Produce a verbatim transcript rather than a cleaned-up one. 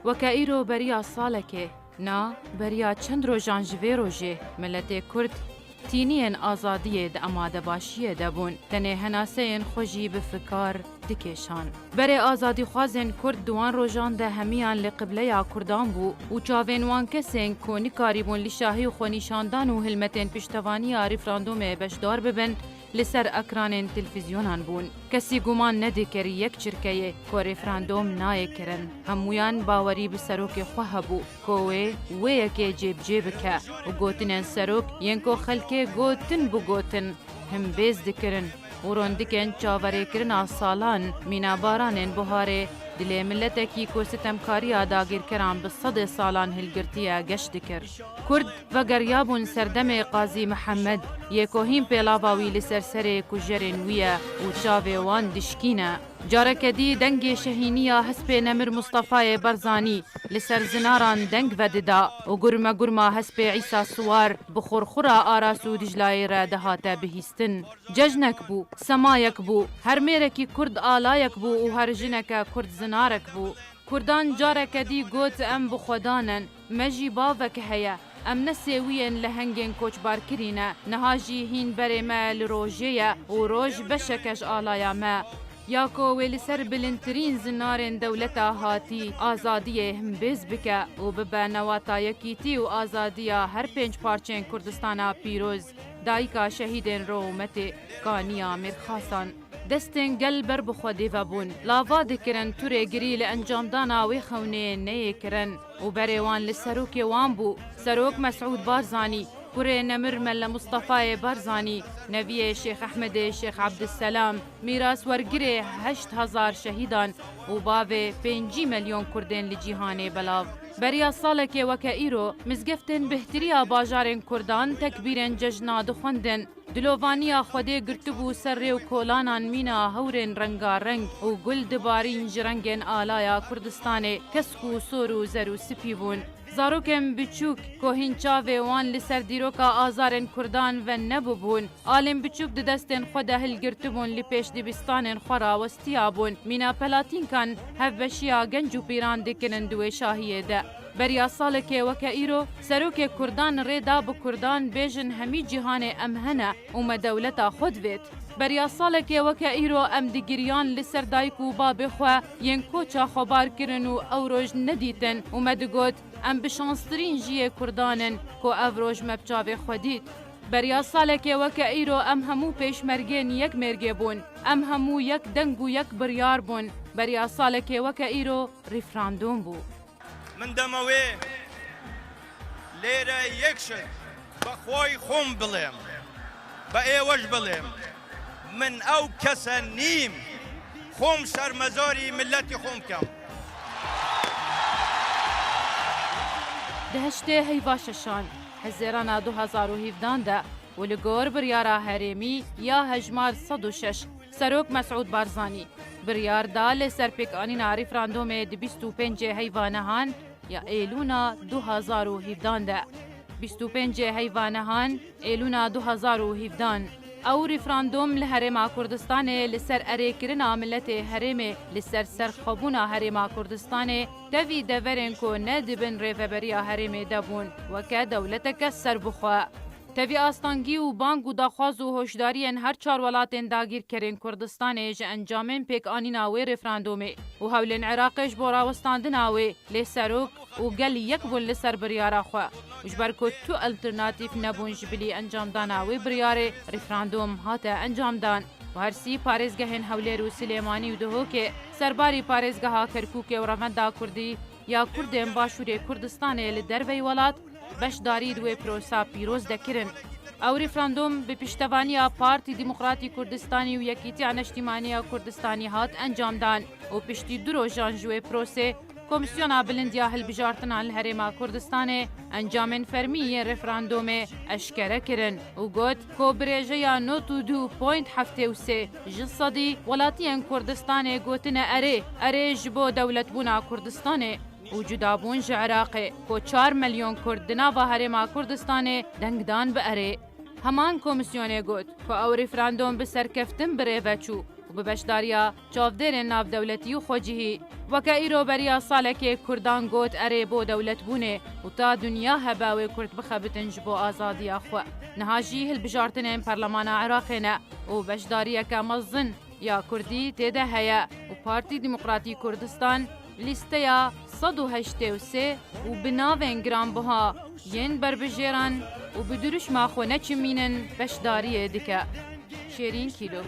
Weke îro beriya salekê, na, beriya çend rojan ji vê rojê, miletê Kurd tîniyên azadiyê di emadebaşiyê de bûn, tenê henaseyên xwe jî bi fikar dikêşan. Berê azadîxwazên Kurd di wan rojan de hemiyan li qibleya Kurdan bû û çavên wan kesên ku nikarîbûn li şahî û xwenîşandan û hilmetên piştevaniya referandûmê beşdar bibin, li ser ekranên televîzyonan bûn. Kesî guman nedikir yek çirkeyê ku referandûm nayê kirin. Hemûyan bawerî bi serokê xwe hebû ku wê wê yekê cêbicê bike û gotinên serok yên ku xelkê gotin bigotin, himbêz dikirin û rondikên çaverêkirina salan mîna baranên buharê dilê miletekî ku sitemkariya dagîrkeran bi sedê salan hilgirtiye geş dikir. Kurd vegeriyabûn serdemê Qazî Mihemed, yê ku hîn pêlava wî li ser serê kujerên wî ye û çavê wan dişkîne. Careke dî dengê şehîniya hespê nemir Mustafayê Barzanî li ser zinaran deng vedida û gurme gurma hespê Îsa Siwar bi xurxura Aras û Diclayê re dihate bihîstin. Cejnek bû, semayek bû, her mêrekî Kurd alayek bû û her jineke Kurd zinarek bû. Kurdan careke dî got, em bi Xwedan in, me jî bavek heye. Em ne sêwiyên lehengên koçbarkirî ne, niha jî hîn berê me li rojê ye û roj beşeke ji alaya me. Ya ku wê li ser bilindtirîn zinarên dewleta hatî azadiyê himbêz bike û bibe newata yekîtî û azadiya her pênc parçeyên Kurdistana pîroz, dayika şehîdên Rewmetê, Kaniya Mêrxasan. Destên gel ber bi Xwedê ve bûn. Lava dikirin tu rêgirî li encamdana wê xewnê neyê kirin û berê wan li serokê wan bû. Serok Mesûd Barzanî, kurê nemir Mele Mustafayê Barzanî, neviyê Şêx Ehmedê Şêx Ebdisselam, mîraswergirê heşt hezar şehîdan û bavê pêncî milyon Kurdên li cîhanê belav. Beriya salekê weke îro, mizgeftên bihtiriya bajarên Kurdan tekbîrên cejna dixwendin. Dilovaniya Xwedê girtibû ser rê û kolanan mîna hewrên rengareng û gul dibarîn ji rengên alaya Kurdistanê, kesk û sor û zer û spî bûn. Zarokên biçûk ku hîn çavê wan li ser dîroka azarên Kurdan ve nebûbûn, alên biçûk di destên xwe de hilgirtibûn, li pêş dibistanên xwe rawestiyabûn, mîna pelatînkan hevbeşiya genc û pîran dikirin di wê şahiyê de. Beriya salekê weke îro, serokê Kurdan rê da bi Kurdan bêjin hemî cîhanê em hene û me dewleta xwe divêt. Beriya salekê weke îro em digiriyan li ser dayik û babê xwe yên koça xwebar kirin û ew roj nedîtin û me digot, em bi şanstirîn jiyê Kurdan in ku ev roj me bi çavê xwe dît. Beriya salekê weke îro em hemû pêşmergên yek mêrgê bûn. Em hemû yek deng û yek biryar bûn. Beriya salekê weke îro referandûm bû. Min dema wê lêre yek şit bi xway xûm bilêm, bi êwej bilêm. Min ew kese nîm, xûm şermezarî milletî xûm kem. Di heştê heyva şeşan, Hezêrana du hezar û hevdehan de û li gor biryara herêmî ya hejmar sed û şeş, Serok Mesûd Barzanî biryar da li ser pêkanîna referandûmê di bîst û pêncê heyva nehan ya Êlûna du hezar û hevdehan de. Bîst û pêncê heyva nehan, Êlûna du hezar û hevdehan. Ew referandûm li Herêma Kurdistanê li ser erêkirina miletê herêmê, li ser serxwebûna Herêma Kurdistanê, tevî deverên ku ne di bin rêveberiya herêmê de bûn, weke dewleteke serbixwe. Tevî astengî û bang û daxwaz û hoşdariyên her çar welatên dagîrkerên Kurdistanê ji encamên pêkanîna wê referandûmê û hewlên Iraqê ji bo rawestandina wê, lê serok û gel yek bûn li ser biryara xwe û ji ber ku tu alternatîf nebûn ji bilî encamdana wê biryarê, referandûm hate encamdan û her sî parêzgehên Hewlêr û Silêmanî û Duhokê serbarî parêzgeha Kerkûkê û Revenda Kurdî ya Kurdên Başûrê Kurdistanê li derveyî welat beşdarî di wê pirosa pîroz de kirin. Ew referandûm bi piştevaniya Partî Demokratî Kurdistanî û Yekîtiya Neştîmaniya Kurdistanî hat encamdan û piştî du rojan ji wê pirosê Komîsyona Bilind ya Hilbijartinan li Herêma Kurdistanê encamên fermî yên referandûmê eşkere kirin û got ku bi rêjeya nod û du point heftê û sê ji sedî welatiyên Kurdistanê gotine erê, erê ji bo dewletbûna Kurdistanê û cudabûn ji Iraqê, ku çar milyon Kurd di nava Herêma Kurdistanê deng dan bi erê. Heman komîsyonê got ku ew referandûm bi serkeftin bi rê ve çû û bi beşdariya çavdêrên navdewletî û xwecihî. Weke îro beriya salekê Kurdan got erê bo dewletbûnê û ta dinya hebe wê Kurd bixebitin ji bo azadiya xwe. Niha jî hilbijartinên Parlemana Iraqê ne û beşdariyeke mezin ya Kurdî tê de heye û Partî Demokratî Kurdistan lîsteya sed û heştê û sê û bi navên giranbiha yên berbijêran û bi dirûşma xwe neçimînin beşdariyê dike. Şêrîn Kîlo.